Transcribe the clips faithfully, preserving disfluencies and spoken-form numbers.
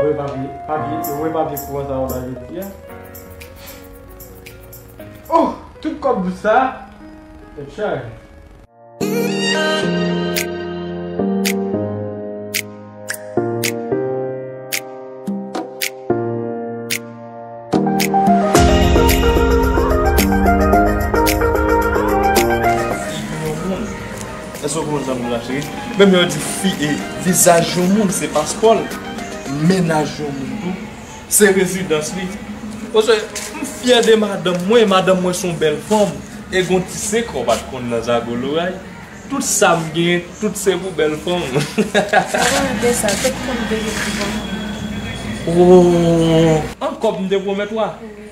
Wè papye, papye, wè papye kouran sa yo la jodi a. Oh, tout kòb dous sa. Tèt chaje. Èske w konprann sa m di la, cheri? Menm yo di fi, e, vizaj yon moun se paspò l, mennaj yon moun tou se rezidans li. Paske m fyè de madanm mwen, madanm mwen se yon bèl fanm, e gon ti sekrè w pa t konn nan zago loray. Tout sa m gen, tout se pou bèl fanm. Sa pa de sa, tout fanm te gen pou fanm. Oh, ankò m te pwomèt w a? Wi.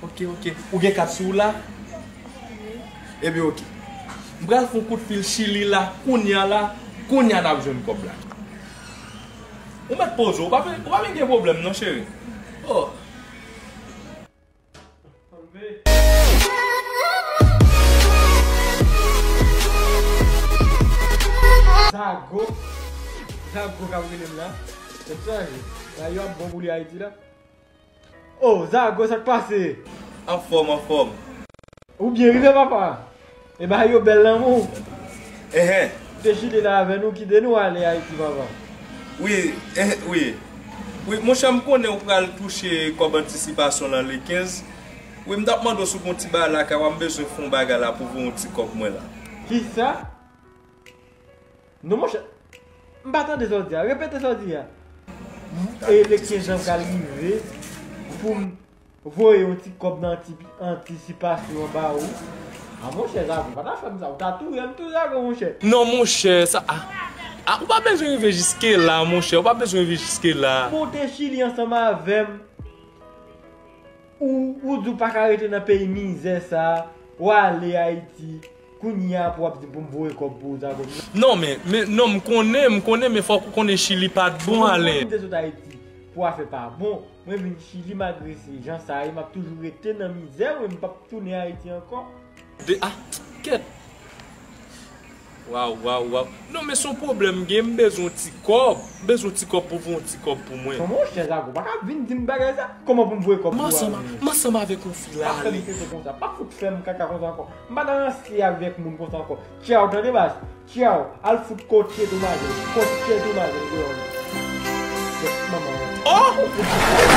Ok, ok. Ou gen kat sou ou la? Wi. Ebyen, ok. M pral fè yon kout fil Chili la, kounye a la, kounye a n ap jwenn kòb la. Ou mèt poze w, ou pa, ou pa vin gen pwoblèm non, cheri. Oh. Zago. Zago k ap rele m la. Tèt chaje. Sa yo ap bon pou li Ayiti la. Oh, Zago, sa k pase? Anfòm, anfòm. Ou byen rive, papa? E bagay yo bèl nan men w. Enhen. Ou te chile la avè nou, kite nou ale Ayiti, papa. Wi, eh, wi. Wi, monchè, m konnen ou pral touche kòb antisipasyon lan le kenz. Wi, m t ap mande w si w gon ti bagay lakay w, m bezwen fè yon bagay la pou voye yon ti kòb mwen la. Kisa? Non, monchè, m pa tande sa w di a. Repete sa w di a. E le kenz an pral rive pou m voye yon ti kòb nan anti-, antisipasyon ba ou. A, monchè, Zago, pa ta fè m sa. Ou ta touye m tou, Zago, monchè. Non, monchè, sa, a, a, ou pa bezwen rive jiske la, monchè. Ou pa bezwen rive jiske la. Bon, ou te Chili ansanm avè m. Ou, ou di w pa ka rete nan peyi mizè sa, w ale Ayiti, kounye a pou w ap di pou m voye kòb pou ou, Zago. Non, men, men, non, m konnen, m konnen, men fòk ou konnen Chili pa t bon, Alen. Ou te sot Ayiti pou afè pa bon. Mwen vin Chili, malgre se jan sa ye, m ap toujou rete nan mizè, wi, m p ap tounen Ayiti ankò. De, ah, kèt. Waw, waw, waw. Non, men se yon pwoblèm m gen, m bezwen yon ti kòb. M bezwen yon ti kòb pou voye yon ti kòb pou mwen. Kòman, monchè Zago, pa ka vin di m bagay sa? Kòman pou m voye kòb pou ou? M ansanm, m ansanm avèk yon fi la ale. Pa fè m tete konsa. Pa fout fè m kaka konsa ankò. M pa nan ranse avèk moun konsa ankò. Tchaw, tande baz. Tchaw. Al fout kò tchèt ou mache. Kò tchèt ou mache deyò. Tèt manman. Oh!